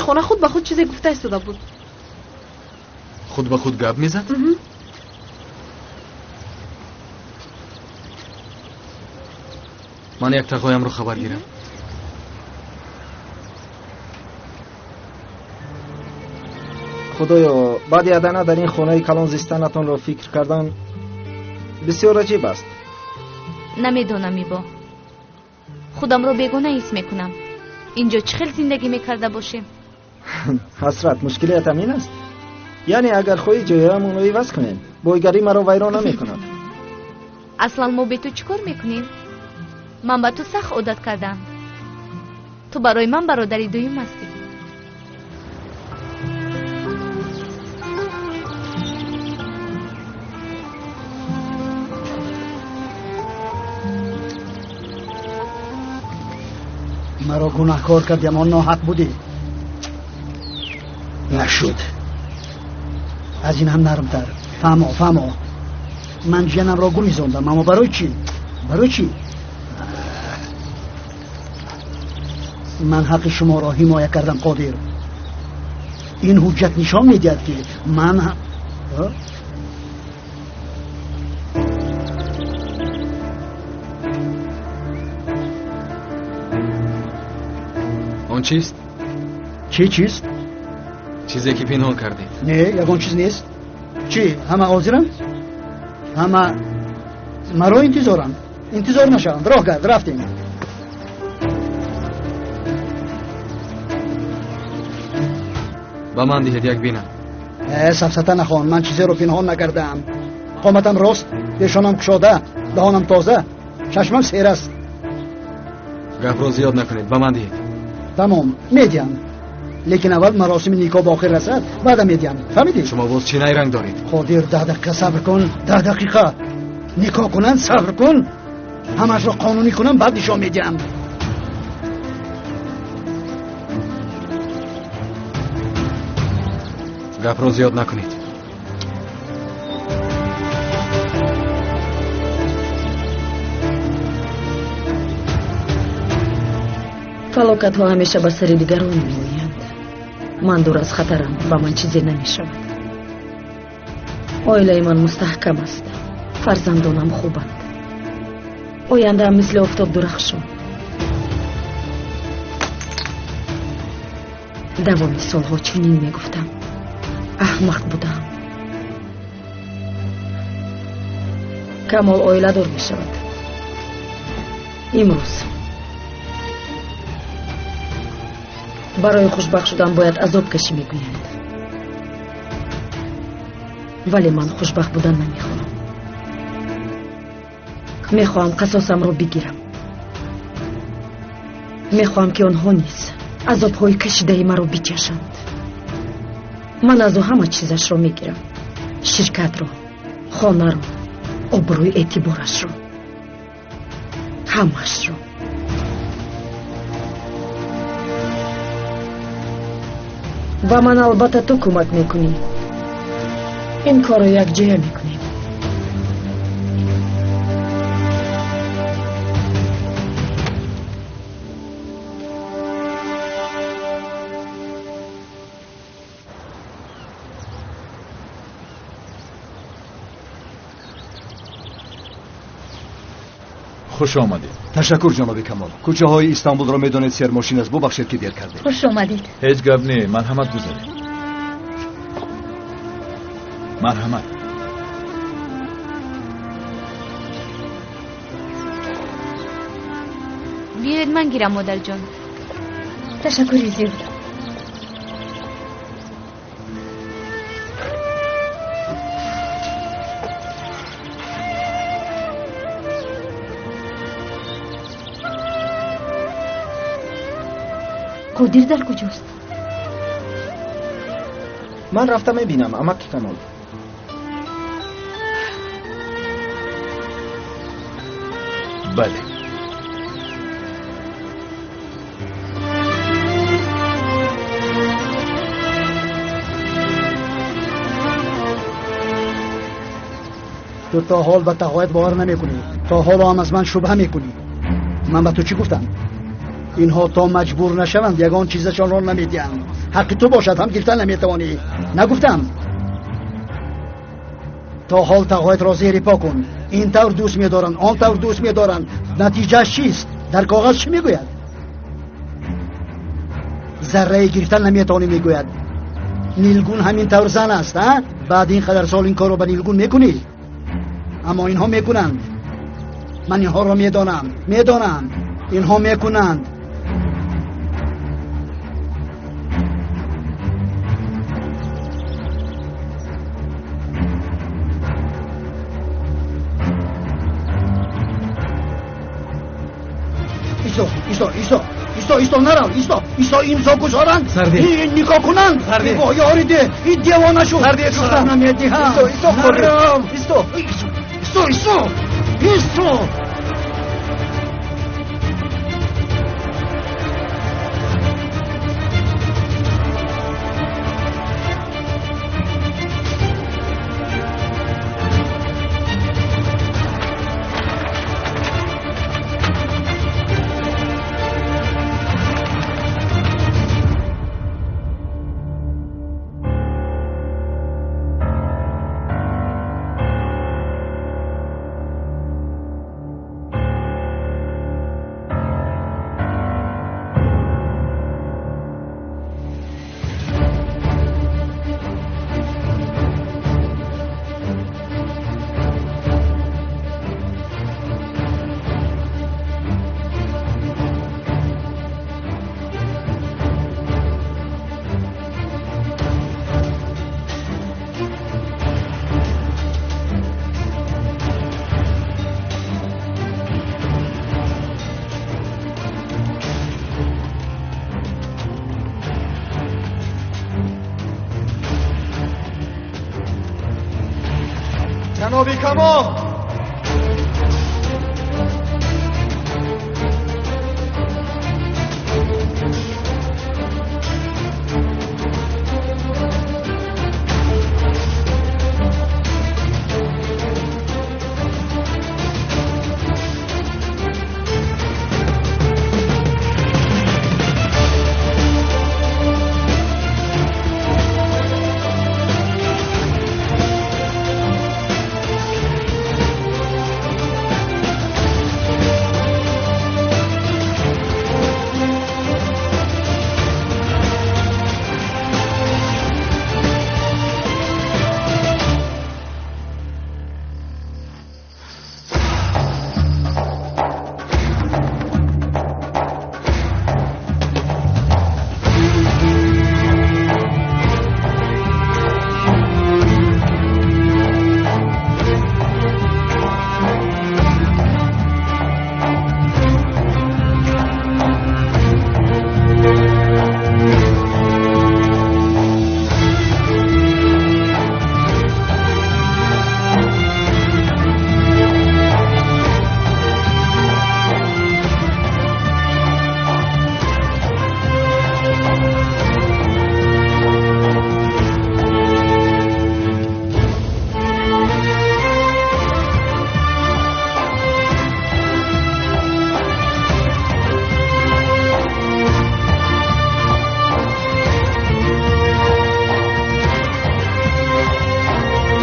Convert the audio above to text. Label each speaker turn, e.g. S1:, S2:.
S1: хона худ ба худ чизе гуфта истода буд.
S2: Худ ба худ гап мезад? Ман як тағоямро хабар гирам.
S3: Худоё, баъди адана дар ин хонаи калон зистанатонро фикр кардан бисёр аҷиб аст.
S4: Намедонам, Ибо. Худамро бегона ҳис мекунам. Инҷо чӣ хел зиндагӣ мекарда бошем?
S3: Ҳасрат, мушкилиятам ин аст. Яъне агар хоҳӣ ҷоямонро иваз кунем, бойгарӣ маро вайрон намекунад.
S4: Аслан мо бе ту чӣ кор мекунем? Ман ба ту сахт одат кардам. Ту барои ман бародари дуюм ҳастӣ.
S5: Маро гунаҳкор кардем, он ноҳақ будӣ. Нашуд. Аз ин ҳам нармтар. Фаҳмо, фаҳмо. Ман ҷиянамро гурезондам, аммо барои чӣ? Барои чӣ? Ман ҳаққи шуморо ҳимоя кардам, Қодир. Ин ҳуҷҷат нишон медиҳад, ки ман
S2: Он чист?
S5: Чӣ чист?
S2: Чизе ки пинҳон кардед.
S5: Не, ягон чиз нест. Чӣ, ҳама ҳозиранд? Ҳама маро интизоранд. Интизор нашаванд. Роҳ гард, рафтем.
S2: Ба ман диҳед як бинам.
S5: Сафсата нахон, ман чизеро пинҳон накардаам. Қоматам рост, пешонам кушода, даҳонам тоза, чашмам сер аст.
S2: Гапро зиёд накунед, ба ман диҳед.
S5: Тамом, медиҳам. Лекин аввал маросими никоҳ ба охир расад, баъда медиҳам. Фаҳмидӣ?
S2: Шумо боз чӣ найранг доред?
S5: Қодир, 10 дақиқа сабр кун, 10 дақиқа. Никоҳ кунанд, сабр кун. Ҳамаашро қонунӣ кунам, баъд нишон медиҳам.
S2: Гапро зиёд накунед.
S6: Фалокатҳо ҳамеша ба сари дигарон меоянд. Ман дур аз хатарам, ба ман чизе намешавад. Оилаи ман мустаҳкам аст, фарзандонам хубанд. Ояндаам мисли офтоб дурахшон. Давоми солҳо чунин мегуфтам. Аҳмақ будам. Камол оиладор мешавад. Имрӯз барои хушбахт шудан бояд азоб кашӣ, мегӯянд. Вале ман хушбахт будан намехоҳам. Мехоҳам қасосамро бигирам. Мехоҳам, ки онҳо низ азобҳои кашидаи маро бичашанд. Ман аз ӯ ҳама чизашро мегирам. Ширкатро, хонаро, обрӯи эътиборашро, ҳамаашро. Ба ман албатта ту кӯмак мекунӣ. Ин корро якҷоя мекунем.
S7: Хуш омадед. Ташаккур, ҷаноби Камол. Кӯчаҳои Истанбулро медонед, сермошин аст. Бубахшед, ки дер кардем.
S4: Хуш омадед.
S7: Ҳеҷ гап не, марҳамат гузаред. Марҳамат.
S4: Биёед ман гирам, модарҷон.
S6: Ташаккури зиёд. Қодир дар куҷост?
S3: Ман рафта мебинам, амаки Камол.
S7: Бале.
S5: Ту то ҳол ба тағоят бовар намекунӣ. То ҳоло ҳам аз ман шубҳа мекунӣ. Ман ба ту чӣ гуфтам? Инҳо то маҷбур нашаванд, ягон чизашонро намедиҳанд. Ҳаққи ту бошад ҳам гирифтан наметавонӣ. Нагуфтам? То ҳол тағоятро зери по кун. Ин тавр дӯст медоранд, он тавр дӯст медоранд. Натиҷааш чист? Дар коғаз чӣ мегӯяд? Заррае гирифтан наметавонӣ мегӯяд. Нилгун ҳамин тавр зан аст, а? Баъд ин қадар сол ин корро ба Нилгун мекунӣ? Аммо инҳо мекунанд. Ман инҳоро медонам, медонам. Инҳо мекунанд. Исто, исто, исто, исто, исто, нарав, исто, исто, имзо гузоранд, нигоҳ кунанд. Ёриде, ин девона шуд. Намедиҳам.
S3: Исто, исто,
S5: нарав.
S3: Исто,
S5: исто, исто, исто.
S7: Ҷаноби Камол!